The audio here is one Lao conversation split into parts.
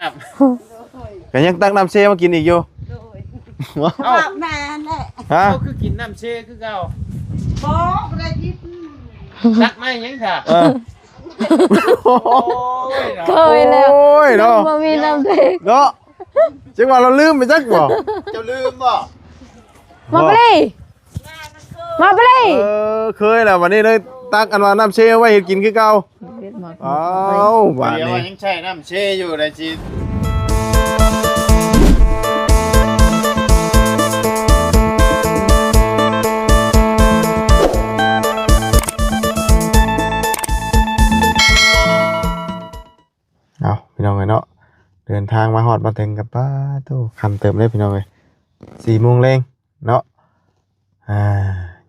ກໍຍັງຕັກນ້ຳເຊມາກິນອີກຢູ່. ໂດຍ. ເອົ້າ ແມ່ນແຫຼະ. ຮະ? ເຮົາຄືກິນນ້ຳເຊຄືເກົ່າ. ບໍ່ ບໍ່ໄດ້ກິນ. ຕັກມາຫຍັງຊະ? ເອີ. ໂອ້ຍເນາະ. ເຄີຍແລ້ວ. ໂອ້ຍເນາະ. ບໍ່ມີນ້ຳເຊເນາະ. ຈັກວ່າລາວລືມໄປຈັກບໍ່? ເຈົ້າລືມບໍ່? ມາໄປເລີຍ. ມາໄປເລີຍ. ເອີ ເຄີຍແລ້ວ. ບັດນີ້ເລີຍຕັກອັນວ່ານ້ຳເຊໄວ້ເຮັດກິນຄືເກົ່າ. ເຮັດໝາກ. ອ້າວ ບາດນີ້ຍັງໃຊ້ນ້ຳເຊຢູ່ໄດ້ຊິ. ເອົາ ພີ່ນ້ອງເອີຍເນາະ, ເດີນທາງມາຮອດມາເຖິງກັບ ປາໂທ້ ຄ່ຳເຕີບເລີຍ ພີ່ນ້ອງເອີຍ. ສີ່ໂມງແລງເນາະ. ອ່າ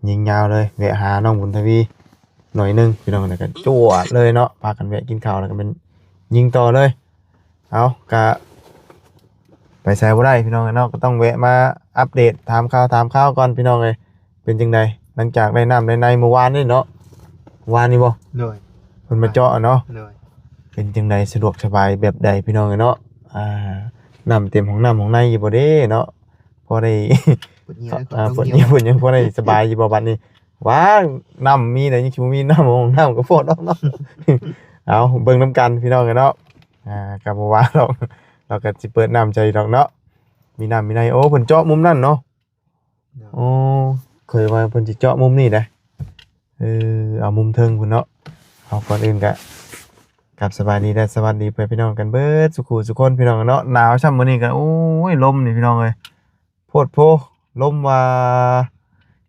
ຍິງຍາວເລີຍ, ແວະຫານ້ອງບຸນທະວີໜ້ອຍໜຶ່ງ ພີ່ນ້ອງ, ແລ້ວກໍຈວດເລີຍເນາະ, ພາກັນແວະກິນເຂົ້າ ແລ້ວກໍແມ່ນຍິງຕໍ່ເລີຍ. ເອົາ ກະໄປໃສບໍ່ໄດ້ ພີ່ນ້ອງເອີຍເນາະ, ກໍຕ້ອງແວະມາອັບເດດ ຖາມຂ່າວ ຖາມຂ່າວກ່ອນ ພີ່ນ້ອງເອີຍ. ເປັນຈັ່ງໃດ ຫຼັງຈາກໄດ້ນ້ຳໄດ້ໃນມື້ວານນີ້ເນາະ? ວານນີ້ບໍ່? ໂດຍ. ເພິ່ນມາເຈາະເນາະ? ໂດຍ. ເປັນຈັ່ງໃດ ສະດວກສະບາຍແບບໃດ ພີ່ນ້ອງເອີຍເນາະ? ອ່າ ນ້ຳເຕັມຫ້ອງນ້ຳຫ້ອງໃນຢູ່ບໍ່ເດ້ເນາະ? ພໍໄດ້ ປວດເຫຍື້ອ ອ່າ ປວດເຫຍື້ອ ປວດຫຍັງ ພໍໄດ້ສະບາຍຢູ່ບໍ່ບັດນີ້? ວ້າ ນ້ຳມີແຕ່ຍັງຊິບໍ່ມີນ້ຳ ຫ້ອງນ້ຳກໍພໍດອກເນາະ. ເອົາ ເບິ່ງນຳກັນ ພີ່ນ້ອງເອີຍເນາະ. ອ່າ ກໍບໍ່ວ່າດອກ ເຮົາກໍຊິເປີດນ້ຳໃສ່ດອກເນາະ. ມີນ້ຳມີໃນ. ໂອ້ ເພິ່ນເຈາະມຸມນັ້ນເນາະ. ໂດຍ. ໂອ້ ເຄີຍວ່າເພິ່ນຊິເຈາະມຸມນີ້ເດ້. ເອີ ເອົາມຸມເທິງພຸ້ນເນາະ. ເອົາ ກ່ອນອື່ນກະ ກັບສະບາຍດີ ແລະ ສະຫວັດດີເພື່ອນພີ່ນ້ອງກັນເບິດສູ່ຄູ່ສູ່ຄົນ ພີ່ນ້ອງເນາະ. ໜາວຊ່ຳມື້ນີ້ກໍ ໂອ້ຍ ລົມນີ້ ພີ່ນ້ອງເອີຍ ໂພດໂພ. ລົມວ່າ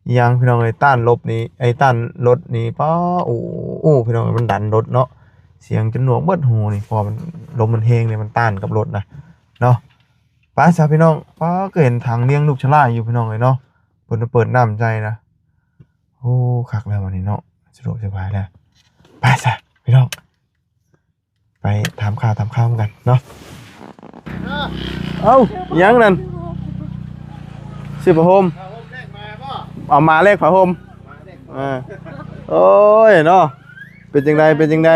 ອີ່ຫຍັງ ພີ່ນ້ອງເອີຍ, ຕ້ານລົບນີ້ ໄອ້ ຕ້ານລົດນີ້ ປ້າ ໂອ້ ໂອ້ ພີ່ນ້ອງເອີຍ, ມັນດັນລົດເນາະ. ສຽງຈົນໜວກເບິດຫູນີ້ ເພາະວ່າມັນ ລົມມັນແຮງເດ້, ມັນຕ້ານກັບລົດນະເນາະ. ໄປຊະ ພີ່ນ້ອງ. ປ້າ ກໍເຫັນຖັງລຽງລູກຊະລາຍຢູ່ ພີ່ນ້ອງເອີຍເນາະ, ເພິ່ນມາເປີດນ້ຳໃສ່ນະ. ໂອ້ ຄັກແລ້ວບັດນີ້ເນາະ, ສະດວກສະບາຍແລ້ວ. ໄປຊະ ພີ່ນ້ອງ. ໄປຖາມຂ່າວຖາມຄາວນຳກັນເນາະ. ເອົ້າ ຫຍັງນັ້ນ? ຊື້ຜ້າຫົ່ມ. ເອົາມາແລກຜ້າຫົ່ມ. ເອີ ໂອ້ຍເນາະ, ເປັນຈັ່ງໃດ ເປັນຈັ່ງໃດ?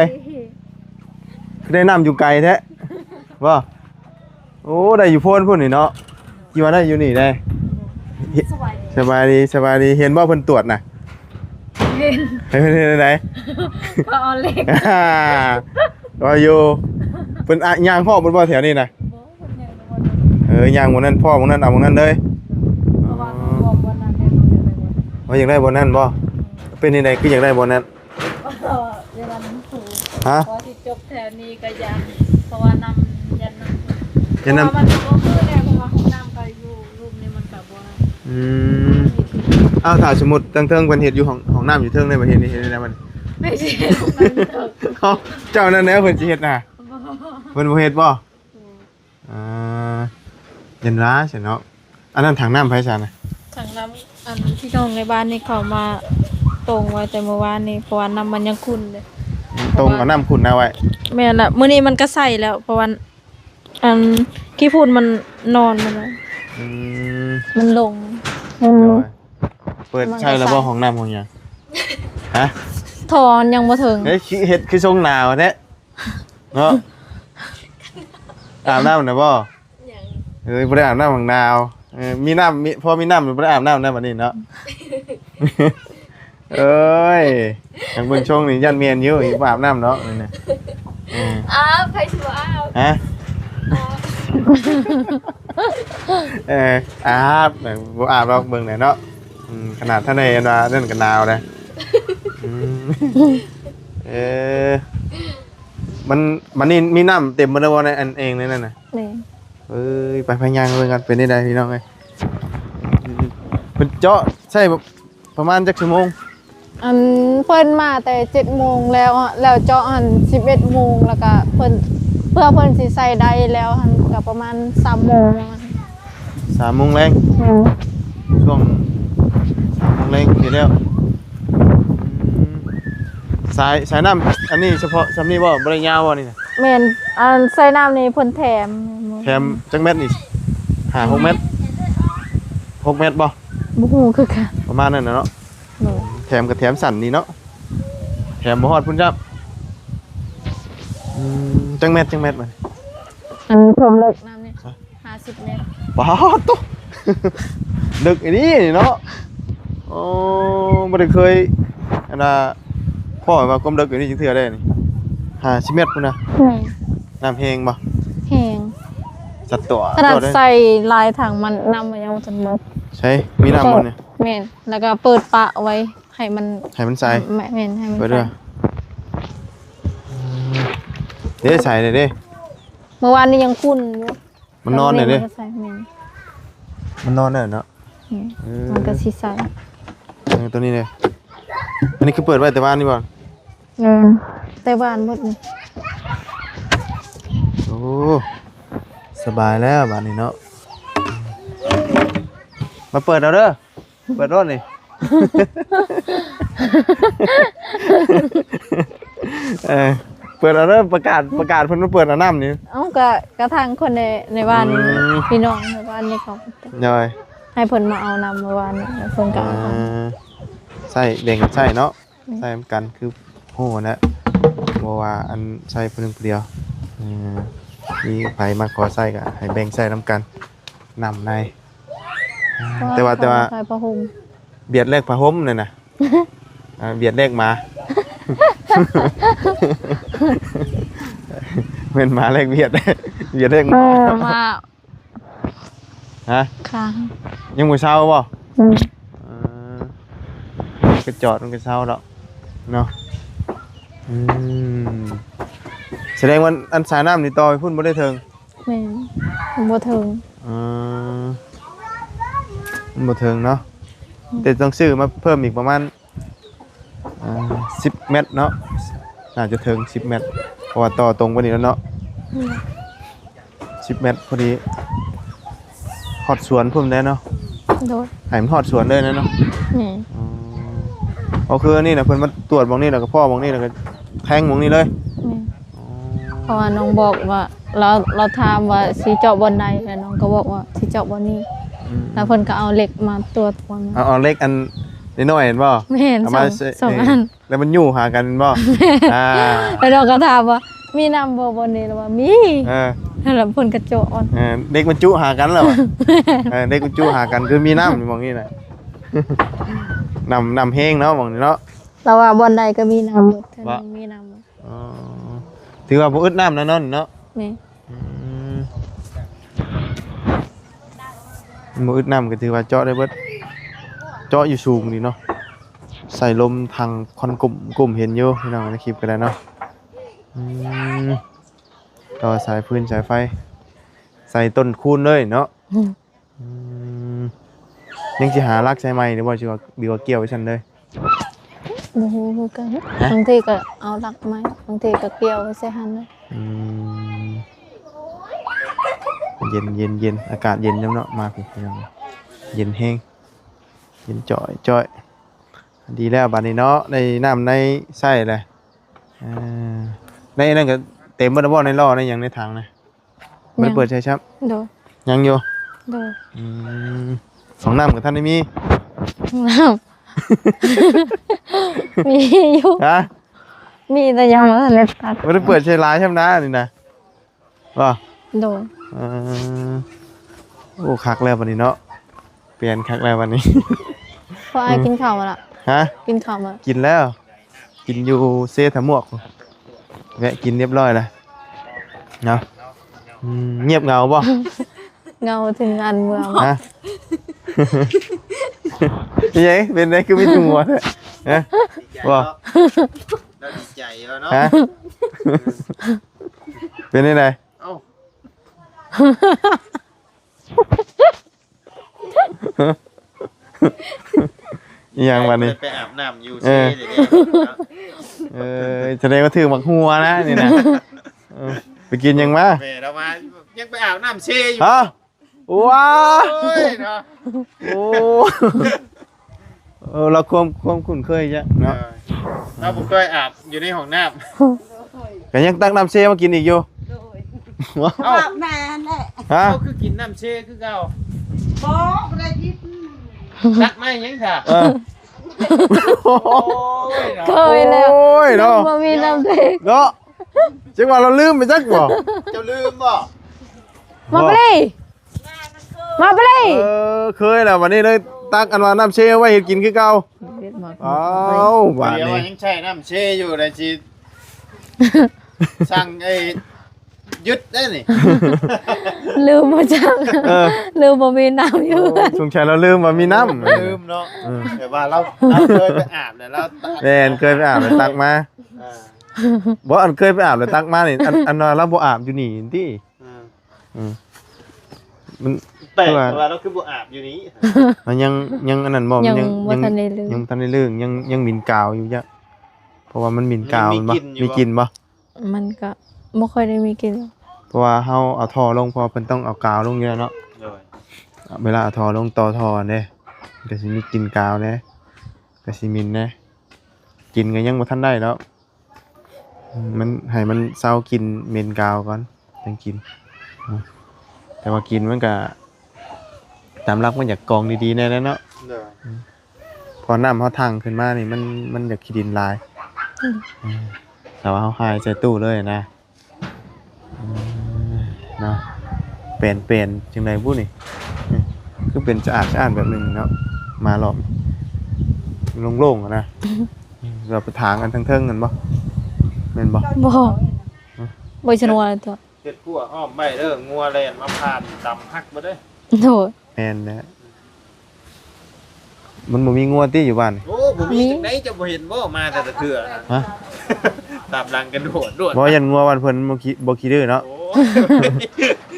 ຄືໄດ້ນ້ຳຢູ່ໄກແທ້ບໍ່? ໂອ້ ໄດ້ຢູ່ໂພນພຸ້ນນີ້ເນາະ, ຄິດວ່າໄດ້ຢູ່ນີ້ໄດ໋. ສະບາຍດີ ສະບາຍດີ ສະບາຍດີ. ເຫັນບໍ່ເພິ່ນຕວດນະ? ເຫັນ. ເຫັນ ເຫັນ ເຫັນແນວໃດ? ກໍເອົາເຫຼັກ ວ່າຢູ່. ເພິ່ນ ອ່ະ ຍ່າງຮອບເພິ່ນບໍ່ແຖວນີ້ນະ? ບໍ່ ເພິ່ນຍ່າງບໍ່ໄດ້. ເອີ ຍ່າງໝ່ອງນັ້ນ ພໍໝ່ອງນັ້ນ ເອົາໝ່ອງນັ້ນເລີຍ. ເພາະວ່າເຮົາບອກບ່ອນນັ້ນແລ້ວ ເຮົາຢາກໄດ້ບ່ອນນັ້ນ. ວ່າຢາກໄດ້ບ່ອນນັ້ນບໍ່? ເປັນຈັ່ງໃດຄືຢາກໄດ້ບ່ອນນັ້ນ? ເອີ ເວລາມັນສູງ. ຮະ? ເພາະວ່າຊິຈົບແຖວນີ້ກໍຢ້ານ ເພາະວ່ານ້ຳ ຢ້ານນ້ຳ ຢ້ານນ້ຳ ເພາະວ່າມັນບໍ່ຄືແລ້ວ ເພາະວ່າຫ້ອງນ້ຳກໍຢູ່ລຸ່ມນີ້ ມັນກໍບໍ່. ອືມ. ເອົ້າ ຖ້າສົມມຸດທາງເທິງເພິ່ນເຮັດຢູ່ຫ້ອງ ຫ້ອງນ້ຳຢູ່ເທິງເລີຍ ບັດເຮັດນີ້ເຮັດໄດ້ບໍ່? ເຈົ້ານັ້ນແຫຼະເພິ່ນຊິເຮັດນະ. ບໍ່ ເພິ່ນບໍ່ເຮັດບໍ່? ອືມ. ອ່າ ຢ້ານວ່າຊັ້ນເນາະ. ອັນນັ້ນຖັງນ້ຳໃຜຊັ້ນນະ? ຖັງນ້ຳ ອັນ ພີ່ນ້ອງໃນບ້ານນີ້ເຂົາມາຕົງໄວ້ແຕ່ມື້ວານນີ້ ເພາະວ່ານ້ຳມັນຍັງຂຸ່ນເດ້. ຕົງເອົານ້ຳຂຸ່ນນະໄວ້. ແມ່ນລະ ມື້ນີ້ມັນກໍໃສແລ້ວ ເພາະວ່າ ອັນ ຂີ້ຝຸ່ນມັນນອນມັນ. ອືມ. ມັນລົງ. ໂດຍ. ເປີດໃຊ້ແລ້ວບໍ່ ຫ້ອງນ້ຳຫ້ອງຫຍັງ? ຮະ? ທໍ່ມັນຍັງບໍ່ເຖິງ. ເຮັດຄືຊົງໜາວແທ້ເນາະ. ອາບນ້ຳນະບໍ່? ຍັງ. ເອີຍ ບໍ່ໄດ້ອາບນ້ຳຫາກໜາວ. ເອີ ມີນ້ຳ ມີ ພໍມີນ້ຳ ບໍ່ໄດ້ອາບນ້ຳນະບັດນີ້ເນາະ. ເອີຍ ທາງເບິ່ງຊົງນີ້ຢ້ານແມ່ນຢູ່ ບໍ່ອາບນ້ຳເນາະນີ້ນະ. ເອີ ອາບ ໃຜຊິບໍ່ອາບ? ຮະ? ອາບ. ເອີ ອາບ ບໍ່ອາບດອກ ເບິ່ງແຫຼະເນາະ. ອືມ ຂະໜາດທ່ານໃດອັນວ່ານັ້ນກໍໜາວເດ້. ອືມ ເອີ ມັນ ມັນນີ້ມີນ້ຳເຕັມໝົດແລ້ວບໍ່ໃນອັນອ່າງໃນນັ້ນນະ? ແມ່ນ. ເອີຍ ໄປ ໄປຍ່າງເບິ່ງກັນ ເປັນແນວໃດພີ່ນ້ອງເອີຍ. ເພິ່ນເຈາະໃຊ້ປະມານຈັກຊົ່ວໂມງ? ອັນ ເພິ່ນມາແຕ່ເຈັດໂມງແລ້ວ ແລ້ວເຈາະຫັ້ນສິບເອັດໂມງ ແລ້ວກະເພິ່ນ ເພື່ອເພິ່ນຊິໃສ່ໄດ້ແລ້ວຫັ້ນ ກະປະມານສາມໂມງ. ສາມໂມງແລງ. ແມ່ນ. ຊ່ວງສາມໂມງແລງເຮັດແລ້ວ. ອືມ ສາຍ ສາຍນ້ຳອັນນີ້ສະເພາະຊ່ຳນີ້ບໍ່? ບໍ່ໄດ້ຍາວບໍ່ນີ້ນະ? ແມ່ນ. ອັນ ສາຍນ້ຳນີ້ເພິ່ນແຖມ. ແຖມຈັກແມັດນີ້? ຫ້າຫົກແມັດ? ຫົກແມັດບໍ່? ບໍ່ຮູ້ຄືກັນ. ປະມານນັ້ນນະເນາະ. ໂດຍ. ແຖມກໍແຖມສັ້ນນີ້ເນາະ, ແຖມບໍ່ຮອດພຸ້ນຊ້ຳ. ອືມ ຈັກແມັດ ຈັກແມັດມັນ? ອັນຖ້ວມເລິກນ້ຳນີ້ ຮະ? ຫ້າສິບແມັດ. ປາດໂທ້ ເລິກອີ່ຫຼີເນາະ. ໂອ້ ບໍ່ໄດ້ເຄີຍ ອັນນ່າ ພໍ້ວ່າຄວາມເລິກຢູ່ນີ້ຈັກເທື່ອໄດ໋ນີ້. ຫ້າສິບແມັດພຸ້ນນະ. ແມ່ນ. ນ້ຳແຮງບໍ່? ແຮງ. ສັດຕົວະ ຂະໜາດໃສ່ຫຼາຍຖັງມັນ ນ້ຳມັນຍັງບໍ່ທັນໝົດ. ໃສ ມີນ້ຳບໍ່ນີ້? ແມ່ນ. ແລ້ວກໍເປີດປະໄວ້ໃຫ້ມັນ ໃຫ້ມັນໃສ. ແມ່ນ ໃຫ້ມັນໃສ. ເປີດເດີ. ເດ້ ໃສເດ້. ເມື່ອວານນີ້ຍັງຂຸ່ນຢູ່. ມັນນອນແລ້ວເດ້. ມັນນອນແລ້ວເນາະ. ອືມ ເອີ ມັນກໍຊິໃສ. ເອີ ຕົວນີ້ເດ້. ອັນນີ້ຄືເປີດໄວ້ແຕ່ວານນີ້ບໍ່? ແມ່ນ ແຕ່ວານໝົດນີ້. ໂອ້ ສະບາຍແລ້ວບາດນີ້ເນາະ. ມາເປີດເອົາເດີ. ເປີດໂລດນີ້. ເອີ ເປີດເອົາເດີ ປະກາດ ປະກາດເພິ່ນມາເປີດເອົານ້ຳນີ້. ເອົ້າ ກະ ກະທາງຄົນໃນ ໃນບ້ານ ອືມ ພີ່ນ້ອງໃນບ້ານນີ້ເຂົາ ໂດຍ ໃຫ້ເພິ່ນມາເອົານ້ຳເມື່ອວານນີ້ ເພິ່ນກະເອົາ. ອ່າ ໃຊ້ ແບ່ງກັນໃຊ້ເນາະ. ອືມ ໃຊ້ນຳກັນ ຄືຮູ້ຫັ້ນແຫຼະ ບໍ່ວ່າອັນໃຊ້ຜູ້ໜຶ່ງຜູ້ດຽວ. ເອີ ມີໃຜມາຂໍໃຊ້ກະໃຫ້ແບ່ງໃຊ້ນຳກັນ ນ້ຳໃນ. ແຕ່ວ່າ ແຕ່ວ່າ ຂາຍຜ້າຫົ່ມ ບຽດແລກຜ້າຫົ່ມນັ້ນນະ. ອ່າ ບຽດແລກໝາ. ແມ່ນໝາແລກບຽດ ບຽດແລກໝາ. ເອີ ມາ ຮະ? ຄ້າງ ຍັງບໍ່ເຊົາບໍ່? ອືມ ເອີ ກະຈອດມັນກະເຊົາດອກເນາະ. ອືມ ສະແດງວ່າອັນສາຍນ້ຳນີ້ຕໍ່ໄປພຸ້ນບໍ່ໄດ້ເຖິງ. ແມ່ນ ມັນບໍ່ເຖິງ. ເອີ ມັນບໍ່ເຖິງເນາະ. ອືມ ແຕ່ຕ້ອງຊື້ມາເພີ່ມອີກປະມານ ອ່າ ສິບແມັດເນາະ. ໜ້າຈະເຖິງສິບແມັດ ເພາະວ່າຕໍ່ຕົງໄປນີ້ແລ້ວເນາະ. ອືມ ສິບແມັດພໍດີ ຮອດສວນພຸ້ນແຫຼະເນາະ. ໂດຍ ໃຫ້ມັນຮອດສວນເລີຍນະເນາະ. ແມ່ນ. ອໍ ເອົາ ຄືອັນນີ້ນະ ເພິ່ນມາຕວດໝ່ອງນີ້ ແລ້ວກໍພໍ້ໝ່ອງນີ້ ແລ້ວກໍແທງໝ່ອງນີ້ເລີຍ. ແມ່ນ. ອໍ ເພາະວ່ານ້ອງບອກວ່າ ລາວ ລາວຖາມວ່າຊິເຈາະບ່ອນໃດ ແລ້ວນ້ອງກໍບອກວ່າຊິເຈາະບ່ອນນີ້. ອືມ ແລ້ວເພິ່ນກໍເອົາເຫຼັກມາຕົວດກ່ອນ. ເອົາ ເອົາເຫຼັກອັນນ້ອຍໆ ຫັ້ນບໍ່? ແມ່ນ. ເອົາມາ ສອງ ສອງອັນ. ແລ້ວມັນຢູ່ຫາກັນແມ່ນບໍ່? ອ່າ ແລ້ວນ້ອງກໍຖາມວ່າ ມີນ້ຳບໍ່ບ່ອນນີ້? ລາວວ່າ ມີ. ເອີ ແລ້ວເພິ່ນກໍເຈາະ. ເອີ ເຫຼັກມັນຈຸຫາກັນແລ້ວ. ເອີ ເຫຼັກມັນຈຸຫາກັນ ຄືມີນ້ຳໝ່ອງນີ້ນະ. ນ້ຳ ນ້ຳແຮງເນາະ ໝ່ອງນີ້ເນາະ. ລາວວ່າບ່ອນໃດກໍມີນ້ຳໝົດ ຖ້າມີນ້ຳໝົດ. ອໍ ຖືວ່າບໍ່ອຶດນ້ຳແນ່ນອນເນາະ. ແມ່ນ. ອືມ ບໍ່ອຶດນ້ຳກໍຖືວ່າເຈາະໄດ້ເບິດ. ເຈາະຢູ່ສູງນີ້ເນາະ. ໃສ່ລົມຖັງຄວັນກົມ ກົມເຫັນຢູ່ພີ່ນ້ອງ ໃນຄລິບກໍໄດ້ເນາະ. ອືມ ຕໍ່ສາຍຟືນສາຍໄຟ ໃສ່ຕົ້ນຄູນເລີຍເນາະ. ອືມ ອືມ ຍັງຊິຫາຫຼັກໃສ່ໃໝ່ຫຼືບໍ່ ຊິວ່າ ຫຼືວ່າກ່ຽວໄວ້ຊັ້ນເລີຍ? ບໍ່ຮູ້ຄືກັນ. ຮະ? ບາງທີກໍເອົາຫຼັກໃໝ່ ບາງທີກໍກ່ຽວໄວ້ໃສ່ຫັ້ນເລີຍ. ອືມ ເຢັນໆໆ ອາກາດເຢັນນຳເນາະ ມາພີ້ ພີ່ນ້ອງ ເຢັນແຮງ ເຢັນຈ່ອຍໆ. ດີແລ້ວບາດນີ້ເນາະ ໄດ້ນ້ຳໃນໃຊ້ແລ້ວ. ເອີ ໃນນັ້ນກໍເຕັມເບິດແລ້ວບໍ່ ໃນລໍ້ໃນຫຍັງໃນຖັງນະ? ບໍ່ໄດ້ເປີດໃຊ້ຊ້ຳ. ໂດຍ. ຍັງຢູ່. ໂດຍ. ອືມ ຫ້ອງນ້ຳກໍທັນໄດ້ມີ. ຫ້ອງນ້ຳ ມີຢູ່. ຮະ? ມີ ແຕ່ຍັງບໍ່ທັນໄດ້ຕັດ. ບໍ່ໄດ້ເປີດໃຊ້ຫຼາຍຊ້ຳນະນີ້ນະ. ບໍ່? ໂດຍ. ເອີ ໂອ້ ຄັກແລ້ວບັດນີ້ເນາະ ປ່ຽນຄັກແລ້ວບັດນີ້. ພໍ່ອ້າຍ ອືມ ກິນເຂົ້າແລ້ວ? ຮະ? ກິນເຂົ້າແລ້ວ? ກິນແລ້ວ ກິນຢູ່ເຊທະມວກ ແວະກິນຮຽບຮ້ອຍແລ້ວເນາະ. ອືມ ງຽບເຫງົາບໍ່? ເຫງົາເຖິງອັນເມືອງ. ຮະ? ເປັນຫຍັງ ເປັນໄດ ຄືມີແຕ່ຫົວແທ້? ຮະ? ບໍ່? ລາວດີໃຈແລ້ວເນາະ. ຮະ? ເປັນຈັ່ງໃດ? ເອົ້າ ອີ່ຫຍັງບັດນີ້? ໄປອາບນ້ຳຢູ່ເຊ ເອີ ເອີ ສະແດງວ່າຖືກໝາກຫົວນະນີ້ນະ. ເອີ ໄປກິນຫຍັງມາ? ແມ່ລາວວ່າຍັງໄປອາບນ້ຳເຊຢູ່. ຮະ? ວ້າ ໂອ້ຍເນາະ ໂອ້ ເອີ ລາວຄວາມ ຄວາມຄຸ້ນເຄີຍຈັກເນາະ. ເອີ ລາວບໍ່ເຄີຍອາບຢູ່ໃນຫ້ອງນ້ຳ ກໍຍັງຕັກນ້ຳເຊມາກິນອີກຢູ່. ໂດຍ. ເອົ້າ ແມ່ນແຫຼະ. ຮະ? ເຮົາຄືກິນນ້ຳເຊຄືເກົ່າ. ບໍ່ ບໍ່ໄດ້ກິນ. ຕັກມາຫຍັງຊະ? ເອີ ໂອ້ຍເນາະ ເຄີຍແລ້ວ. ໂອ້ຍເນາະ ບໍ່ມີນ້ຳເຊເນາະ. ຈັກວ່າລາວລືມໄປຈັກບໍ່? ເຈົ້າລືມບໍ່? ມາໄປເລີຍ ມາໄປເລີຍ ເອີ ເຄີຍແລ້ວ ບັດນີ້ເລີຍຕັກອັນວ່ານ້ຳເຊໄວ້ເຮັດກິນຄືເກົ່າ. ເຮັດໝາກ ອ້າວ ບາດນີ້ ດຽວວ່າຍັງໃຊ້ນ້ຳເຊຢູ່ ໄດ້ຊິສັ່ງໄອ້ ຢຸດໄດ້ນີ້ ລືມບໍ່ຈັກ ເອີ ລືມບໍ່ມີນ້ຳຢູ່ ໂອ້ ສົງໄສລາວລືມວ່າມີນ້ຳ ລືມເນາະ ເອີ ແຕ່ວ່າລາວ ລາວເຄີຍໄປອາບແລ້ວ ລາວ ແມ່ນ ເຄີຍໄປອາບແລ້ວຕັກມາ ເອີ ບໍ່ ອັນເຄີຍໄປອາບແລ້ວຕັກມານີ້ ອັນ ອັນວ່າລາວບໍ່ອາບຢູ່ນີ້ຕິ ເອີ ອືມ ມັນແປກ ແຕ່ວ່າ ແຕ່ວ່າລາວຄືບໍ່ອາບຢູ່ນີ້ ມັນຍັງ ຍັງອັນນັ້ນບໍ່ ຍັງ ຍັງບໍ່ ຍັງ ທັນໄດ້ລຶ້ງ ຍັງບໍ່ທັນໄດ້ລຶ້ງ ຍັງ ຍັງໝິ່ນກາວຢູ່ຈ້ະ ເພາະວ່າມັນໝິ່ນກາວ ມັນມີ ມັນບໍ່ ກິ່ນຢູ່ບໍ່ ມີກິ່ນບໍ່? ມັນກໍບໍ່ຄ່ອຍໄດ້ມີກິ່ນ ເພາະວ່າເຮົາເອົາທໍ່ລົງ ເພາະວ່າເພິ່ນຕ້ອງເອົາກາວລົງຢູ່ແລ້ວເນາະ ໂດຍ ເວລາເອົາທໍ່ລົງຕໍ່ທໍ່ເດ້ ມັນກໍຊິມີກິ່ນກາວແດ່ ກໍຊິໝິ່ນແດ່ ກິນກໍຍັງບໍ່ທັນໄດ້ດອກ ມັນ ໃຫ້ມັນເຊົາກິ່ນເໝັນກາວກ່ອນຈັ່ງກິນ ແຕ່ວ່າກິນມັນກະ ຕາມຫຼັກມັນຢາກກອງດີໆແດ່ແຫຼະເນາະ ໂດຍ ອືມ ເພາະນ້ຳເຮົາຖັງຂຶ້ນມານີ້ ມັນ ມັນຢາກຂີ້ດິນຫຼາຍ ອືມ ອືມ ແຕ່ວ່າເຮົາຫາຍໃສ່ຕູ້ເລີຍນະ ອືມ ເນາະ ແປນ ແປນຈັ່ງໃດບຸນີ້ ອືມ ຄືເປັນສະອາດສະອ້ານແບບໜຶ່ງເນາະ ມາລອບໂລ່ງໆຫັ້ນນະ ອືມ ແລ້ວໄປຖາງອັນເທິງໆຫັ້ນບໍ່ ແມ່ນບໍ່? ບໍ່ ຮະ? ບໍ່ຊະນວນຕົວ ເຮັດຂົວອ້ອມໄວ້ເດີ ງົວແລ່ນມາຜ່ານຕຳຫັກເບິດເດີ ໂດຍ ແມ່ນແຫຼະ ມັນບໍ່ມີງົວຕິຢູ່ບ້ານ? ໂອ້ ບໍ່ມີ ມີ ຈັ່ງໃດເຈົ້າບໍ່ເຫັນບໍ່ ມາແຕ່ລະເທື່ອ ຮະ? ຕາມຫຼັງກັນໂດດໆ ບໍ່ ຢ້ານງົວບ້ານເພິ່ນບໍ່ຂີ້ ບໍ່ຂີ້ດື້ເນາະ ໂອ້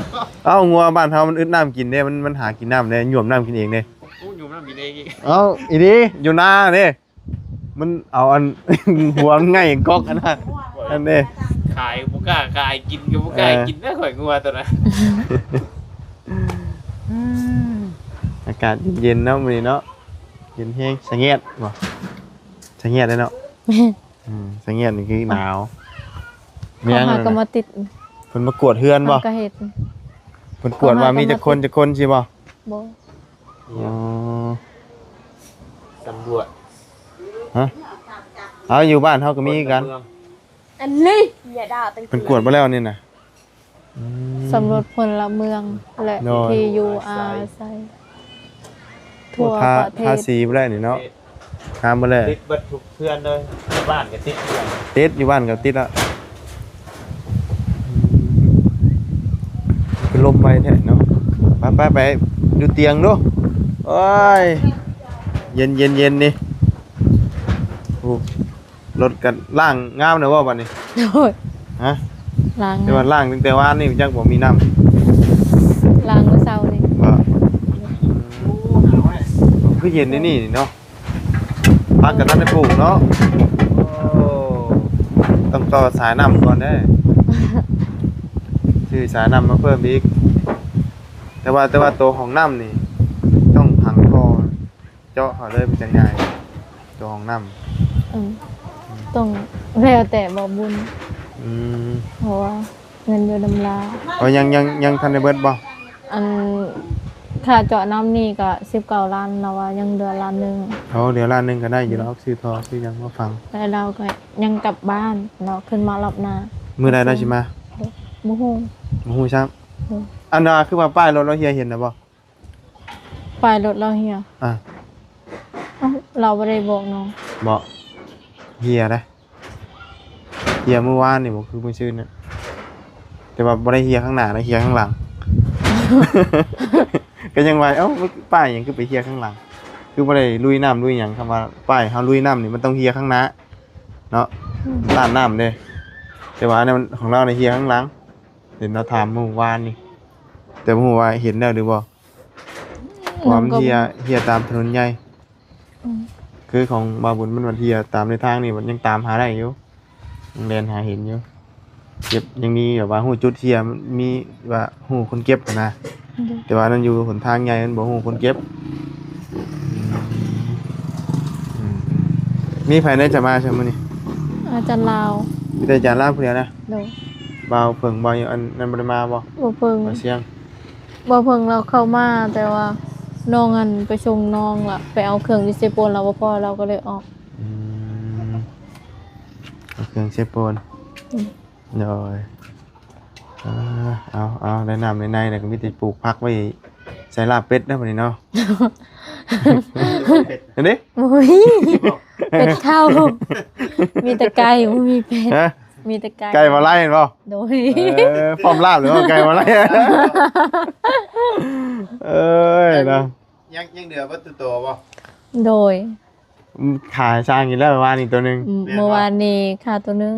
ຍ ເອົ້າ ງົວບ້ານເຮົາມັນອຶດນ້ຳກິນເດ້ ມັນ ມັນຫາກິນນ້ຳເດ້ ຫຍວມນ້ຳກິນເອງເດ້ ໂອ້ ຫຍວມນ້ຳກິນເອງອີກ ເອົ້າ ອີ່ຫຼີ ຢູ່ນາເດ້ ມັນເອົາອັນ ຫົວມັນໄຫງ່ກອກອັນນັ້ນ ອັນນີ້ ຂາຍກໍບໍ່ກ້າຂາຍ ກິນກໍບໍ່ກ້າ ເອີ ກິນນະ ຂ້ອຍງົວຕົວນັ້ນ ອາກາດເຢັນໆເນາະມື້ນີ້ເນາະ ເຢັນແຮງ ສະແງດບໍ່ ສະແງດເດ້ເນາະ ແມ່ນ ອືມ ສະແງດນີ້ຄືໜາວ ເຂົາຫາກໍມາຕິດ ເພິ່ນມາກວດເຮືອນບໍ່ ເຂົາກໍເຮັດ ເພິ່ນກວດວ່າມີຈັກຄົນ ຈັກຄົນຊີ້ບໍ່ ບໍ່ ອໍ ສຳຫຼວດ ຮະ ເອົາ ຢູ່ບ້ານເຮົາກໍມີຄືກັນ ອັນນີ້ ເພິ່ນກວດບໍ່ແລ້ວນີ້ນະ ອືມ ສຳຫຼວດພົນລະເມືອງ ແລະ ໂດຍ ທີ່ຢູ່ອາໄສ ທົ່ວປະເທດ ໂອ້ ທາ ທາສີບໍ່ແລ້ວນີ້ເນາະ ງາມໝົດແລ້ວ ຕິດເບິດທຸກເຮືອນເລີຍ ບ້ານກໍຕິດ ຕິດ ຢູ່ບ້ານກໍຕິດລະ ອືມ ຄືລົມໄວແທ້ເນາະ ໄປໆ ໄປຢູ່ຕຽງດູ ໂອ້ຍ ເຢັນໆໆນີ້ ໂອ້ ລົດກໍລ້າງງາມແລ້ວບໍ່ບັດນີ້ ໂດຍ ຮະ ລ້າງ ແຕ່ວ່າລ້າງຕັ້ງແຕ່ວານນີ້ຈັກບໍ່ມີນ້ຳ ລ້າງມື້ເຊົ້ານີ້ ບໍ່ ຄືເຢັນແນວນີ້ເນາະ ຜັກກໍທັນໄດ້ປູກເນາະ ໂອ້ ຕ້ອງຕໍ່ສາຍນ້ຳກ່ອນເດ້ ຊື້ສາຍນ້ຳມາເພີ່ມອີກ ແຕ່ວ່າ ແຕ່ວ່າໂຕຫ້ອງນ້ຳນີ້ຕ້ອງຝັງທໍ່ ເຈາະເຂົ້າເລີຍມັນຈະງ່າຍ ຕົວຫ້ອງນ້ຳ ອືມ ອືມ ຕ້ອງແລ້ວແຕ່ບໍ່ບຸນ ອືມ ເພາະວ່າເງິນຢູ່ນຳລາວ ເອົາ ຍັງ ຍັງ ຍັງທັນໄດ້ເບິດບໍ່? ອັນ ຄ່າເຈາະນ້ຳນີ້ກໍສິບເກົ້າລ້ານ ລາວວ່າຍັງເຫຼືອລ້ານໜຶ່ງ ໂອ້ ເຫຼືອລ້ານໜຶ່ງກໍໄດ້ຢູ່ດອກ ອືມ ຊື້ທໍ່ຊື້ຫຍັງມາຝັງ ແລະລາວກໍຍັງກັບບ້ານເນາະ ຂຶ້ນມາລອບໜ້າ ມື້ໃດລາວຊິມາ? ບໍ່ຮູ້ ບໍ່ຮູ້ຊ້ຳ ອືມ ອັນວ່າຄືວ່າປ້າຍລົດລາວເຮຍເຫັນນະບໍ່? ປ້າຍລົດລາວເຮຍ ອ່າ ເອົ້າ ລາວບໍ່ໄດ້ບອກນ້ອງ ບໍ່ ເຮຍເດ້ ເຮຍມື້ວານນີ້ບໍ່ ຄືມື້ຊືນນະ ແຕ່ວ່າບໍ່ໄດ້ເຮຍຂ້າງໜ້ານະ ເຮຍຂ້າງຫຼັງ ກໍຍັງວ່າ ເອົ້າ ປ້າຍຫຍັງຄືໄປເຮຍຂ້າງຫຼັງ ຄືບໍ່ໄດ້ລຸຍນ້ຳລຸຍຫຍັງ ຄຳວ່າປ້າຍເຮົາລຸຍນ້ຳນີ້ມັນຕ້ອງເຮຍຂ້າງໜ້າເນາະ ອືມ ຕ້ານນ້ຳເດ້ ແຕ່ວ່າອັນນັ້ນຂອງລາວນີ້ເຮຍຂ້າງຫຼັງ ເຫັນລາວຖາມມື້ວານນີ້ ແຕ່ບໍ່ຮູ້ວ່າເຫັນແລ້ວຫຼືບໍ່? ເພາະວ່າມັນເຮຍ ເຮຍຕາມຖະໜົນໃຫຍ່ ອືມ ຄືຂອງບ່າວບຸນມັນວ່າເຮຍຕາມໃນທາງນີ້ ມັນຍັງຕາມຫາໄດ້ຢູ່ ຍັງແລ່ນຫາເຫັນຢູ່ ເກັບ ຍັງມີແບບວ່າຮູ້ຈຸດເຮຍ ມີວ່າຮູ້ຄົນເກັບຫັ້ນນະ ໂດຍ ແຕ່ວ່າອັນນັ້ນຢູ່ຫົນທາງໃຫຍ່ ມັນບໍ່ຮູ້ຄົນເກັບ ອືມ ອືມ ມີໃຜແດ່ຈະມາຊະມື້ນີ້? ອາຈານລາວ ມີແຕ່ອາຈານລາວຜູ້ດຽວນະ? ໂດຍ ບ່າວເຜິ້ງ ບ່າວຫຍັງ ອັນນັ້ນບໍ່ໄດ້ມາບໍ່? ບ່າວເຜິ້ງ ບ່າວຊຽງ ບ່າວເຜິ້ງລາວເຂົ້າມາ ແຕ່ວ່ານ້ອງຫັ້ນໄປສົ່ງນ້ອງລະ ໄປເອົາເຄື່ອງຢູ່ເຊໂປນລະບໍ່ພໍ ລາວກໍເລີຍອອກ ອືມ ເອົາເຄື່ອງເຊໂປນ ອືມ ໂດຍ ອ່າ ເອົາ ເອົາ ໄດ້ນ້ຳໄດ້ໃນແລ້ວກໍມີແຕ່ປູກຜັກໄວ້ໃສ່ລາບເປັດແລ້ວບັດນີ້ເນາະ. ເຫັນເດ້ ບໍ່ມີ ເປັດເຂົ້າ ມີແຕ່ໄກ່ ບໍ່ມີເປັດ. ຮະ? ມີແຕ່ໄກ່ ໄກ່ມາໄລ່ແມ່ນບໍ່? ໂດຍ ເອີ ພ້ອມລາບເລີຍ ໄກ່ມາໄລ່. ເອີຍເນາະ ຍັງ ຍັງເຫຼືອເບິດທຸກໂຕບໍ່? ໂດຍ ຂາຍຊ່າງອີກແລ້ວ ວານນີ້ໂຕໜຶ່ງ. ອືມ ແມ່ນບໍ່? ເມື່ອວານນີ້ຂາຍໂຕໜຶ່ງ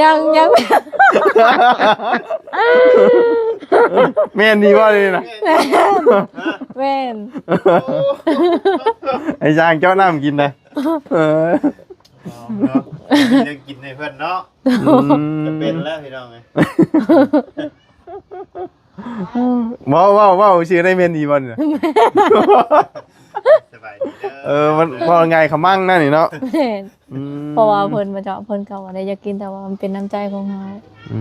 ຍັງ ຍັງ ແມ່ນດີບໍ່ນີ້ນະ? ແມ່ນ ແມ່ນ ໂອ້ ໃຫ້ຊ່າງເຈາະນ້ຳກິນນະ. ເອີ ເອົາເນາະ ມີແນວກິນໃຫ້ເພິ່ນເນາະ. ອືມ ຈະເປັນແລ້ວພີ່ນ້ອງເອີຍ. ເວົ້າ ເວົ້າ ເວົ້າຊື່ໄດ້ແມ່ນດີບໍ່ນີ້ນະ? ສະບາຍດີເດີ. ເອີ ມັນເວົ້າງ່າຍຂະມັງນັ້ນນີ້ເນາະ. ແມ່ນ ອືມ ເພາະວ່າເພິ່ນມາເຈາະ ເພິ່ນກໍບໍ່ໄດ້ຢາກກິນ ແຕ່ວ່າມັນເປັນນ້ຳໃຈຂອງເຮົາ. ອື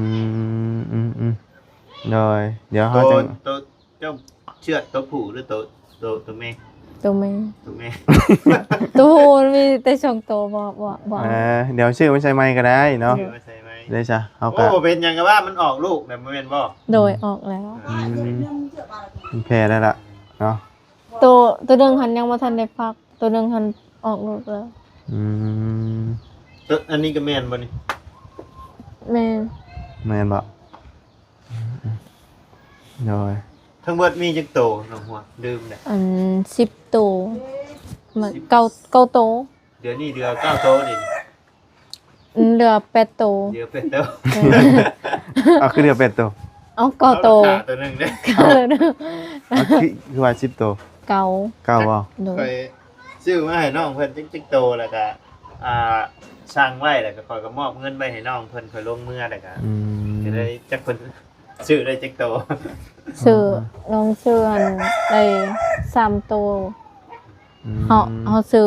ມ ອືມ ອືມ ໂດຍ ດຽວເຮົາຈະ ໂຕ ເຈົ້າເຊືອດໂຕຜູ້ຫຼືໂຕ ໂຕ ໂຕແມ່? ໂຕແມ່ ໂຕແມ່ ໂຕຜູ້ມີແຕ່ສອງໂຕ ບໍ່ ບໍ່ ບໍ່ ເອີ ດຽວຊື້ມາໃສ່ໃໝ່ກໍໄດ້ເນາະ. ຊື້ມາໃສ່ໃໝ່ ໄດ້ຊະ ເຮົາກໍ ໂອ້ ເປັນຫຍັງກໍວ່າມັນອອກລູກແລ້ວ ບໍ່ແມ່ນບໍ່? ໂດຍ ອອກແລ້ວ. ອືມ ມັນແຜ່ແລ້ວລະເນາະ. ໂຕ ໂຕໜຶ່ງຫັ້ນຍັງບໍ່ທັນໄດ້ຟັກ ໂຕໜຶ່ງຫັ້ນອອກລູກແລ້ວ. ອືມ ໂຕ ອັນນີ້ກໍແມ່ນບໍ່ນີ້? ແມ່ນ ແມ່ນບໍ່? ໂດຍ ທັງເບິດມີຈັກໂຕນ້ອງຫົວ? ລືມແລ້ວ ອັນ ສິບໂຕ ມັນ ສິບ ເກົ້າ ເກົ້າໂຕ. ດຽວນີ້ເຫຼືອເກົ້າໂຕນີ້ ເຫຼືອແປດໂຕ ເຫຼືອແປດໂຕ. ເອີ ເອົາ ຄືເຫຼືອແປດໂຕ? ເອົາ ເກົ້າໂຕ ເອົາ ໂຕໜຶ່ງເດ້ ເກົ້າໂຕ. ເອົາ ຄື ຄືວ່າສິບໂຕ? ເກົ້າ ເກົ້າບໍ່? ໂດຍ ຂ້ອຍຊື້ມາໃຫ້ນ້ອງເພິ່ນຈັກ ຈັກໂຕ ແລ້ວກະ ອ່າ ສັ່ງໄວ້ ແລ້ວກະຂ້ອຍກໍມອບເງິນໄວ້ໃຫ້ນ້ອງເພິ່ນ ຂ້ອຍລົງເມືອ ແລ້ວກະ ອືມ ກໍເລີຍຈັກເພິ່ນຊື້ໄດ້ຈັກໂຕ. ຊື້ ນ້ອງຊື້ຫັ້ນໄດ້ສາມໂຕ. ອືມ ເຮົາ ເຮົາຊື້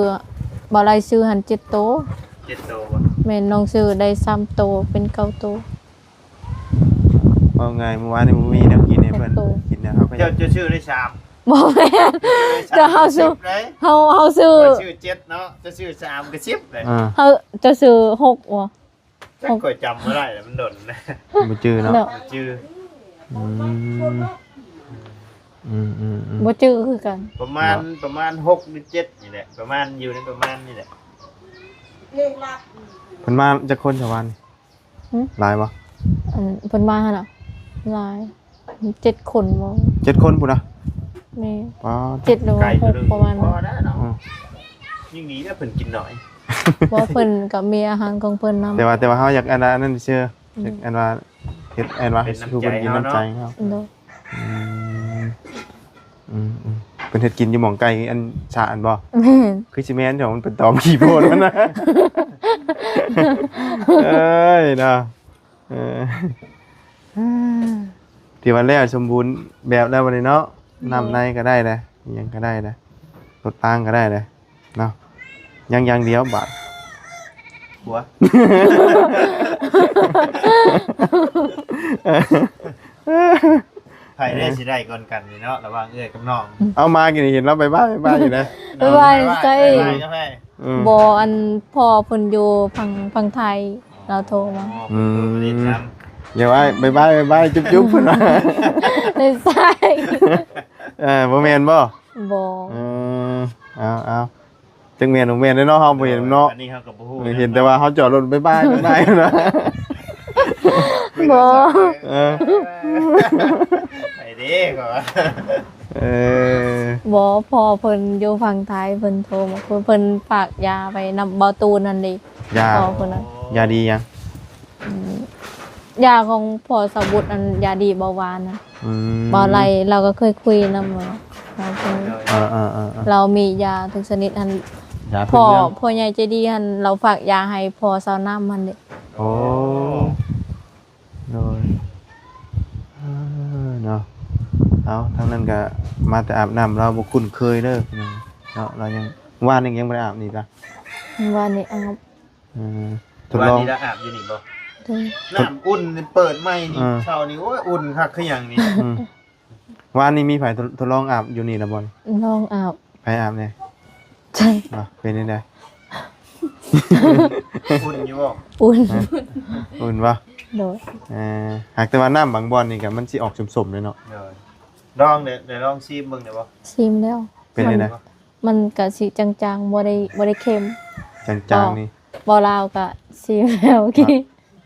ບໍ່ໄດ້ຊື້ຫັ້ນເຈັດໂຕ. ເຈັດໂຕບໍ່? ແມ່ນ ນ້ອງຊື້ໄດ້ສາມໂຕ ເປັນເກົ້າໂຕ. ເວົ້າງ່າຍ ມື້ວານນີ້ບໍ່ມີແນວກິນໃຫ້ເພິ່ນ ເຈັດໂຕ ກິນແລ້ວເຮົາກໍ ເຈົ້າ ເຈົ້າຊື້ໄດ້ສາມ. ບໍ່ແມ່ນ ເຈົ້າ ເຮົາຊື້ ເຮົາ ເຮົາຊື້ ຂ້ອຍຊື້ເຈັດເນາະ ເຈົ້າຊື້ສາມກໍສິບເດ້. ອ່າ ເຮົາ ເຈົ້າຊື້ຫົກບໍ່? ຈັກ ຫົກ ຂ້ອຍຈຳບໍ່ໄດ້ແລ້ວ ມັນດົນແລ້ວ ບໍ່ຈື່ເນາະ ເນາະ ບໍ່ຈື່. ອືມ ອືມໆໆ ບໍ່ຈື່ຄືກັນ ປະມານ ເນາະ ປະມານຫົກຫຼືເຈັດນີ້ແຫຼະ ປະມານ ຢູ່ໃນປະມານນີ້ແຫຼະ. ເພິ່ນມາຈັກຄົນຊະວານ? ຫຶ? ຫຼາຍບໍ່? ອັນເພິ່ນມາຫັ້ນນະ ຫຼາຍ ເຈັດຄົນບໍ່? ເຈັດຄົນພຸ້ນນະ? ແມ່ນ ປ້າດ ເຈັດຫຼືຫົກ ປະມານນັ້ນ. ອືມ ຍິ່ງດີແລ້ວເພິ່ນກິນໜ້ອຍ ເພາະເພິ່ນກໍມີອາຫານຂອງເພິ່ນນຳ. ແຕ່ວ່າ ແຕ່ວ່າເຮົາຢາກອັນນັ້ນ ອັນນັ້ນຊື່ ອືມ ຢາກອັນວ່າ ເຮັດອັນວ່າ ເປັນນ້ຳໃຈ ໃຫ້ສູ່ເພິ່ນກິນ ເຮົາເນາະ ນ້ຳໃຈເຮົາ. ໂດຍ ອືມ ອືມໆ ເພິ່ນເຮັດກິນຢູ່ໝ່ອງໃກ້ອັນສະອັນບໍ່? ແມ່ນ ຄືຊິແມ່ນ ເຈົ້າ ມັນເປັນຕອມຂີ້ໂພດຫັ້ນນະ. ເອີຍເນາະ ເອີ ຖືວ່າແລ້ວສົມບູນແບບແລ້ວບັດນີ້ເນາະ. ແມ່ນ ນ້ຳໃນກໍໄດ້ແລ້ວ ອີ່ຫຍັງກໍໄດ້ແລ້ວ ລົດລາງກໍໄດ້ແລ້ວເນາະ. ຍັງຢ່າງດຽວບາດ ຫົວ ໃຜແດ່ຊິໄດ້ກ່ອນກັນນີ້ເນາະ ລະຫວ່າງເອື້ອຍກັບນ້ອງ. ເອົາ ມາກີ້ນີ້ເຫັນລາວບາຍບາຍ ບາຍບາຍຢູ່ເດ້. ບາຍບາຍໃສ? ບາຍບາຍກາແຟ. ອືມ ບໍ່ ອັນພໍ່ເພິ່ນຢູ່ຝັ່ງ ຝັ່ງໄທ ລາວໂທມາ. ອໍ ອືມ ເພິ່ນໂທມາຫຼິ້ນນຳ. ຢ່າວ່າບາຍບາຍ ບາຍບາຍ ຈຸບຈຸບ ເພິ່ນວ່າ. ໃສ່ ເອີ ບໍ່ແມ່ນບໍ່? ບໍ່. ເອີ ເອົາໆ ຈັກແມ່ນບໍ່ແມ່ນເດ້ເນາະ ເຮົາບໍ່ເຫັນເນາະ. ອັນນີ້ເຮົາກໍບໍ່ຮູ້ ເອີ ເຫັນແຕ່ວ່າເຮົາຈອດລົດບາຍບາຍ ບາຍບາຍນະ. ບໍ່ ເອີ ໄປເດ້ ກໍວ່າ ເອີ ບໍ່ ພໍ່ເພິ່ນຢູ່ຝັ່ງໄທ ເພິ່ນໂທມາຄຸຍ ເພິ່ນຝາກຢາໄວ້ນຳເບົາຕູນຫັ້ນເດ້. ຢາ ພໍ່ເພິ່ນນະ ຢາດີຫຍັງ? ອືມ ຢາຂອງພໍ່ສາວບຸດ ອັນຢາດີເບົາຫວານນະ. ອືມ ເບົາໄຫຼ ລາວກໍເຄີຍຄຸຍນຳ ເອີໆໆໆ ລາວມີຢາທຸກຊະນິດຫັ້ນ. ພໍ່ ພໍ່ໃຫຍ່ໃຈດີຫັ້ນ ລາວຝາກຢາໃຫ້ພໍ່ສາວນ້ຳຫັ້ນເດ້. ໂອ້ ໂດຍ ເອີ ເນາະ. ເອົາ ທາງນັ້ນກໍມາແຕ່ອາບນ້ຳ ລາວບໍ່ຄຸ້ນເຄີຍເດີເນາະ. ລາວຍັງ ວານນີ້ຍັງບໍ່ໄດ້ອາບນີ້ກະ ວານນີ້ອາບ. ເອີ ທົດລອງ ວ່ານີ້ລະອາບຢູ່ນີ້ບໍ່? ໂດຍ ນ້ຳອຸ່ນນີ້ເປີດໃໝ່ນີ້ ເອີ ເຊົ້ານີ້ ໂອ້ຍ ອຸ່ນຄັກຄືຫຍັງນີ້. ອືມ ວ່ານີ້ມີໃຜທົດ ທົດລອງອາບຢູ່ນີ້ລະບໍ່? ລອງອາບ. ໃຜອາບແດ່? ໃຊ່. ເປັນຈັ່ງໃດ? ອຸ່ນຢູ່ບໍ່? ອຸ່ນ ອຸ່ນບໍ່? ໂດຍ ເອີ ຫາກແຕ່ວ່ານ້ຳບາງບ່ອນນີ້ກໍມັນຊິອອກສົ້ມໆເດ້ເນາະ. ໂດຍ ລອງເດ້ ໄດ້ລອງຊີມເບິ່ງໄດ້ບໍ່? ຊີມແລ້ວ ເປັນຈັ່ງໃດ? ມັນກະຊິຈາງໆ ບໍ່ໄດ້ ບໍ່ໄດ້ເຄັມ. ຈາງໆນີ້ ເວົ້າລາວກະຊີມແລ້ວກີ້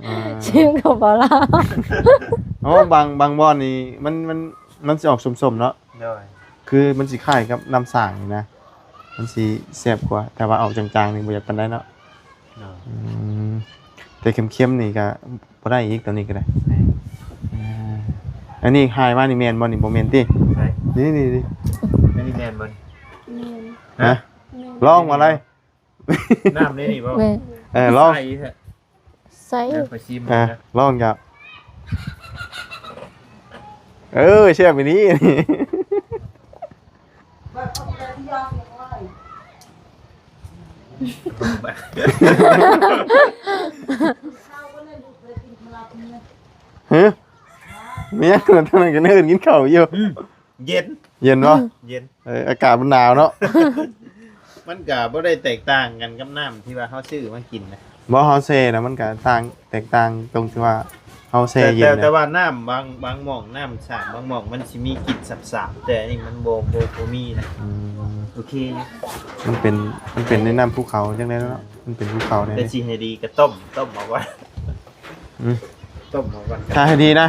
ອ່າ ຊີມກັບເວົ້າລາວ. ໂອ້ ບາງ ບາງບ່ອນນີ້ມັນ ມັນ ມັນຊິອອກສົ້ມໆເນາະ. ໂດຍ ຄືມັນຊິຄ້າຍກັບນ້ຳສ້າງນີ້ນະ ມັນຊິແຊບກວ່າ ແຕ່ວ່າອອກຈາງໆນີ້ບໍ່ຢາກປານໃດເນາະ. ໂດຍ ອືມ ແຕ່ເຄັມໆນີ້ກະບໍ່ໄດ້ອີກ ຕອນນີ້ກະໄດ້. ແມ່ນ ອ່າ ອັນນີ້ຖ່າຍມານີ້ແມ່ນບໍ່ນີ້? ບໍ່ແມ່ນຕິ? ໃສ? ນີ້ໆໆ ອັນນີ້ແມ່ນບໍ່? ແມ່ນ ຮະ? ແມ່ນ ລອງມາໄດ້. ນ້ຳໃນນີ້ບໍ່? ແມ່ນ ເອີ ລອງ ໃສແທ້ ໃສ ເອີ ຂ້ອຍຊີມ ອ່າ ເບິ່ງນະ ລອງຈ້ະ. ເອີ ແຊບອີ່ຫຼີ. ຮະ? ແມ່ນ ທາງນັ້ນກໍເອີ້ນກິນເຂົ້າຢູ່. ອືມ ເຢັນ ເຢັນບໍ່? ເຢັນ ເອີ ອາກາດມັນໜາວເນາະ. ມັນກະບໍ່ໄດ້ແຕກຕ່າງກັນກັບນ້ຳທີ່ວ່າເຮົາຊື້ມາກິນນະ. ບໍ່ ເຮົາແຊ່ນະ ມັນກະຕ່າງ ແຕກຕ່າງຕົງທີ່ວ່າເຮົາແຊ່ເຢັນ ແຕ່ ແຕ່ວ່ານ້ຳບາງ ບາງໝ່ອງ ນ້ຳສາບບາງໝ່ອງມັນຊິມີກິ່ນສາບໆ ແຕ່ອັນນີ້ມັນບໍ່ ບໍ່ ບໍ່ມີນະ. ອືມ ໂອເຄຢູ່. ມັນເປັນ ມັນເປັນໃນນ້ຳພູເຂົາຈັ່ງໃດເນາະ ມັນເປັນພູເຂົາແນວ ແຕ່ຊິໃຫ້ດີກໍຕົ້ມ ຕົ້ມເອົາກ່ອນ. ອືມ ຕົ້ມເອົາກ່ອນ ຖ້າໃຫ້ດີນະ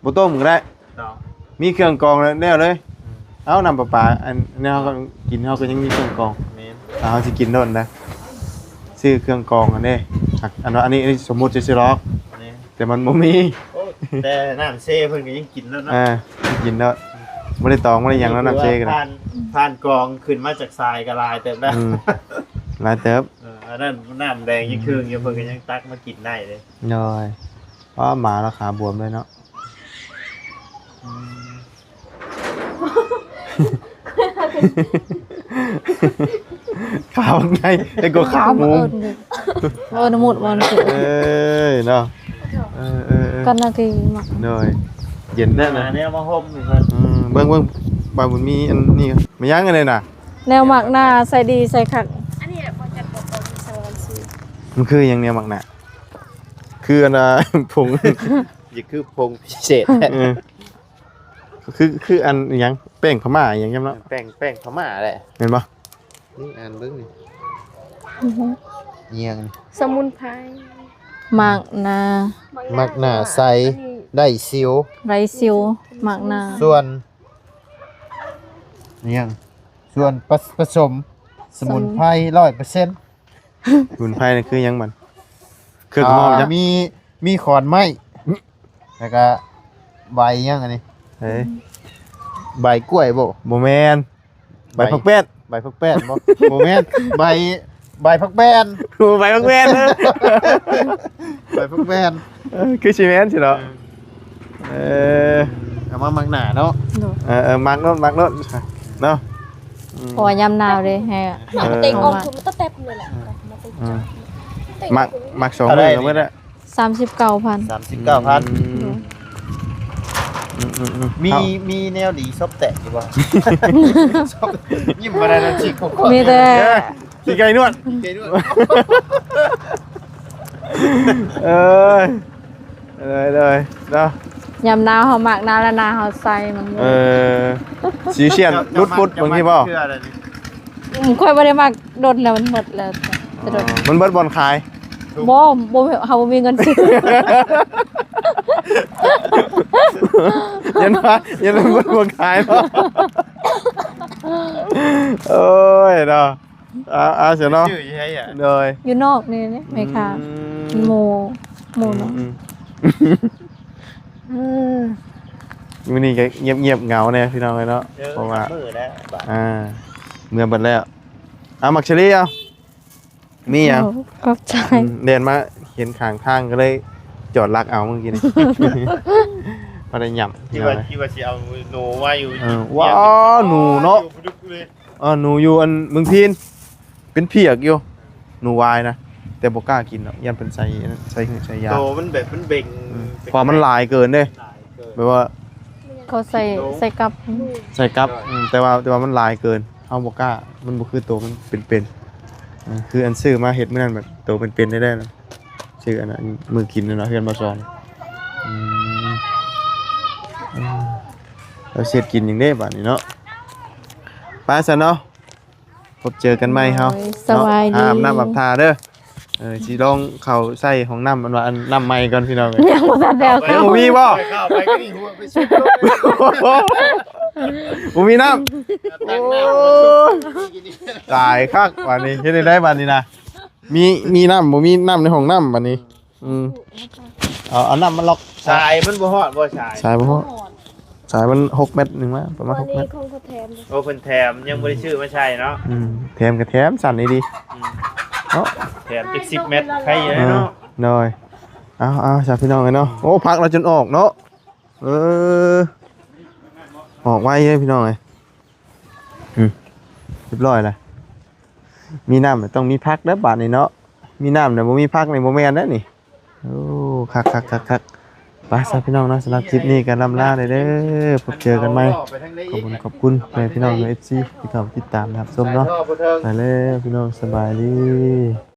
ບໍ່ຕົ້ມກໍໄດ້ ເນາະ ມີເຄື່ອງກອງແລ້ວເລີຍ. ອືມ ເອົາ ນ້ຳປະປາ ອັນແນວເຮົາກໍກິນ ເຮົາກໍຍັງມີເຄື່ອງກອງ. ແມ່ນ ຖ້າເຮົາຊິກິນໂດນນະ ຊື້ເຄື່ອງກອງອັນນີ້ ອັນວ່າ ອັນນີ້ ອັນນີ້ສົມມຸດຊື່ໆດອກ. ແມ່ນ ແຕ່ມັນບໍ່ມີ. ໂອ້ ແຕ່ນ້ຳເຊເພິ່ນກໍຍັງກິນໂລດເນາະ. ເອີ ກິນໂລດ ບໍ່ໄດ້ຕອງ ບໍ່ໄດ້ຫຍັງແລ້ວ ນ້ຳເຊກໍໄດ້. ຜ່ານ ຜ່ານກອງຂຶ້ນມາຈາກຊາຍກໍຫຼາຍເຕີບແລ້ວ. ອືມ ຫຼາຍເຕີບ. ເອີ ອັນນັ້ນນ້ຳແດງ ອືມ ຍັງເຄິ່ງຢູ່ ເພິ່ນກໍຍັງຕັກມາກິນໄດ້ເດ້. ໂດຍ ວ້າ ໝາລາວຂາບວມເລີຍເນາະ. ອືມ ຂາບັກໃຫຍ່ ແລ້ວກໍຂາໝູ. ເອີ້ນ ເອີ້ນໝົດ ເອີ້ນໝົດ. ເອີຍເນາະ ເອີໆໆ ກັນນະທີ່ມັກ. ໂດຍ ເຢັນແທ້ນະ ຫາແນວມາຫົ່ມອີກເພິ່ນ. ອືມ ເບິ່ງ ເບິ່ງ ບ່າວບຸນມີອັນນີ້ ແມ່ນຫຍັງອັນນີ້ນະ? ແນວໝາກໜ້າ ໃສ່ດີໃສ່ຄັກ. ອັນນີ້ແຫຼະ ບໍ່ຈັກບໍ່ ມັນຄືຫຍັງແນວໝາກໜ້າ? ຄືອັນນ່າ ຜົງ ຢ່າຄືຜົງພິເສດແທ້. ເອີ ຄື ຄືອັນອີຫຍັງ ແປ້ງພະມ້າອີຫຍັງນຳເນາະ. ແປ້ງ ແປ້ງພະມ້າແຫຼະ ແມ່ນບໍ່? ນີ້ອ່ານເບິ່ງນີ້ ອີຫຍັງ ສະໝຸນໄພ ໝາກໜ້າ ໝາກໜ້າໃສ ໄດ້ສິວ ໄດ້ສິວ ໝາກໜ້າ ສ່ວນ ອີຫຍັງ ສ່ວນປະ ປະສົມສະໝຸນໄພຮ້ອຍເປີເຊັນ. ສະໝຸນໄພນີ້ຄືຫຍັງມັນ? ເຄື່ອງຫອມ ອ່າ ຈະ ມີ ມີຂອນໄມ້ ແລ້ວກະໃບຫຍັງອັນນີ້? ເອີ ໃບກ້ວຍບໍ່? ບໍ່ແມ່ນ ໃບ ໃບຜັກແປ້ນ. ໃບຜັກແປ້ນບໍ່? ບໍ່ແມ່ນ ໃບ ໃບຜັກແປ້ນ. ໂອ້ ໃບຜັກແປ້ນເດີ ໃບຜັກແປ້ນ. ເອີ ຄືຊິແມ່ນຊິເນາະ. ເອີ ເອີ ເອົາມາໝາກໜ້າເນາະ. ໂດຍ ເອີໆ ໝາກໂລດ ໝາກໂລດເນາະ. ອືມ ເພາະວ່າຍາມໜາວເດ້ ໃຫ້ ເອີ ເຕັງອອກ ເຂົ້າມາ ທຸມຕະແຕັບນີ້ແຫຼະ. ອືມ ໝາກ ໝາກສອງມື້ກໍໝົດແລ້ວ. ສາມສິບເກົ້າພັນ. ສາມສິບເກົ້າພັນ. ອືມ ໂດຍ ອືມໆໆ ມີ ເອົ້າ ມີແນວດີຊອບແຕກຢູ່ບໍ່? ຍິ້ມບໍ່ໄດ້ແລ້ວ ຊິ ມີແຕ່ ເອີ ຂີ້ໄກ່ນວດ ຂີ້ໄກ່ນວດ. ເອີຍ ເອີຍ ເນາະ ຍາມໜາວເຮົາມັກໜາວ ແລ້ວໜາວເຮົາໃສ່ມັນ. ເອີ ຊິສຽນຫຼຸດປຸດບາງທີບໍ່? ອືມ ຂ້ອຍບໍ່ໄດ້ມັກດົນແລ້ວ ມັນໝົດແລ້ວ ແຕ່ດົນ. ອໍ ມັນເບິດບ່ອນຂາຍ. ບໍ່ ບໍ່ ເຮົາບໍ່ມີເງິນຊື້. ຍັນວ່າ ຍັນວ່າເບິດບ່ອນຂາຍບໍ່? ໂອ້ຍເນາະ. ເອົາ ເອົາຊະເນາະ ຊື້ຢູ່ໃສອະ? ໂດຍ ຢູ່ນອກນີ້ ອືມ ແມ່ຄ້າ ໝູ່ ໝູ່ເນາະ. ອືມ ເອີ ມື້ນີ້ກໍງຽບໆເຫງົາແດ່ພີ່ນ້ອງເອີຍເນາະ. ເອີ ເພາະວ່າ ມື້ແລ້ວ ອ່າ ເມືອເບິດແລ້ວ. ເອົາ ໝາກສາລີ ເອົາ ມີຫຍັງ? ໂອ້ ຂອບໃຈ. ອືມ ແລ່ນມາເຫັນຂ້າງທາງກໍເລີຍຈອດລັກເອົາມື້ກີ້ນີ້ ພໍໄດ້ຫຍັບ. ຄິດວ່າ ຄິດວ່າຊິເອົາໜູມາຢູ່. ເອີ ວ້າວ ໜູເນາະ. ເອີ ໜູຢູ່ອັນເມືອງພີນ ເປັນຜຽກຢູ່ ໜູວາຍນະ ແຕ່ບໍ່ກ້າກິນດອກ ຢ້ານເພິ່ນໃສ່ ໃສ່ຫູໃສ່ຢາ. ໂຕມັນແບບມັນເບັ່ງ ອືມ ເປັນ ເພາະມັນຫຼາຍເກີນເດ້ ຫຼາຍເກີນ ແບບວ່າ ເຂົາໃສ່ ໃສ່ກັບ ໃສ່ກັບ. ອືມ ແຕ່ວ່າ ແຕ່ວ່າມັນຫຼາຍເກີນ ເຮົາບໍ່ກ້າ ມັນບໍ່ຄືໂຕມັນເປັນໆ. ອ່າ ຄືອັນຊື້ມາເຮັດມື້ນັ້ນ ແບບໂຕເປັນໆໄດ້ແລ້ວ ຊື້ອັນນັ້ນ ມື້ກິນນັ້ນເນາະ ເຮືອນບໍ່ຊອນ. ອືມ ເອີ ເຮົາເຮັດກິນຫຍັງເດ້ບາດນີ້ເນາະ. ໄປຊັ້ນເນາະ ພົບເຈີກັນໃໝ່ເຮົາ ໂດຍ ເນາະ ສະບາຍດີ ອາບນ້ຳອາບທ່າເດີ. ເອີ ຊິລອງເຂົ້າໃສ່ຫ້ອງນ້ຳ ມັນວ່າອັນນ້ຳໃໝ່ກ່ອນພີ່ນ້ອງເອີຍ. ຍັງບໍ່ທັນແລ້ວ ຍັງບໍ່ມີບໍ່? ເຂົ້າໄປກໍນີ້ຫົວໄປສຸດ ບໍ່ມີນ້ຳ. ໂອ້ຍ ຕາຍຄັກບາດນີ້ ເຮັດໄດ້ໃດບາດນີ້ນະ? ມີ ມີນ້ຳ ບໍ່ມີນ້ຳໃນຫ້ອງນ້ຳບາດນີ້. ອືມ ເອົາ ເອົານ້ຳມາລັອກ ສາຍມັນບໍ່ຮອດບໍ່? ສາຍ ສາຍບໍ່ຮອດ ສາຍມັນຫົກແມັດໜຶ່ງມາ ປະມານຫົກແມັດ. ໂອ້ ເພິ່ນແຖມ ຍັງບໍ່ໄດ້ຊື້ມາໃສ່ເນາະ. ອືມ ແຖມກໍແຖມ ສັ້ນດີໆ ອືມ ເນາະ ແຖມຈັກສິບແມັດ ໃຄຢູ່ເນາະ. ເອີ ໂດຍ ເອົາ ເອົາ ຊະພີ່ນ້ອງເອີຍເນາະ. ໂອ້ ຜັກລາວຈົນອອກເນາະ. ເອີ ອອກໄວເດ້ພີ່ນ້ອງເອີຍ. ອືມ ຮຽບຮ້ອຍລະ ມີນ້ຳຕ້ອງມີຜັກເດີບາດນີ້ເນາະ. ມີນ້ຳແລ້ວບໍ່ມີຜັກນີ້ບໍ່ແມ່ນເດ້ນີ້. ໂອ້ ຄັກໆໆໆ ໄປຊະພີ່ນ້ອງເນາະ. ສຳລັບຄລິບນີ້ກໍລ່ຳລາເດີ ພົບເຈີກັນໃໝ່. ຂອບຄຸນ ຂອບຄຸນພໍ່ແມ່ພີ່ນ້ອງ ເອັຟຊີ ທີ່ເຂົ້າມາຕິດຕາມຮັບຊົມເນາະ. ໄປແລ້ວພີ່ນ້ອງ ສະບາຍດີ.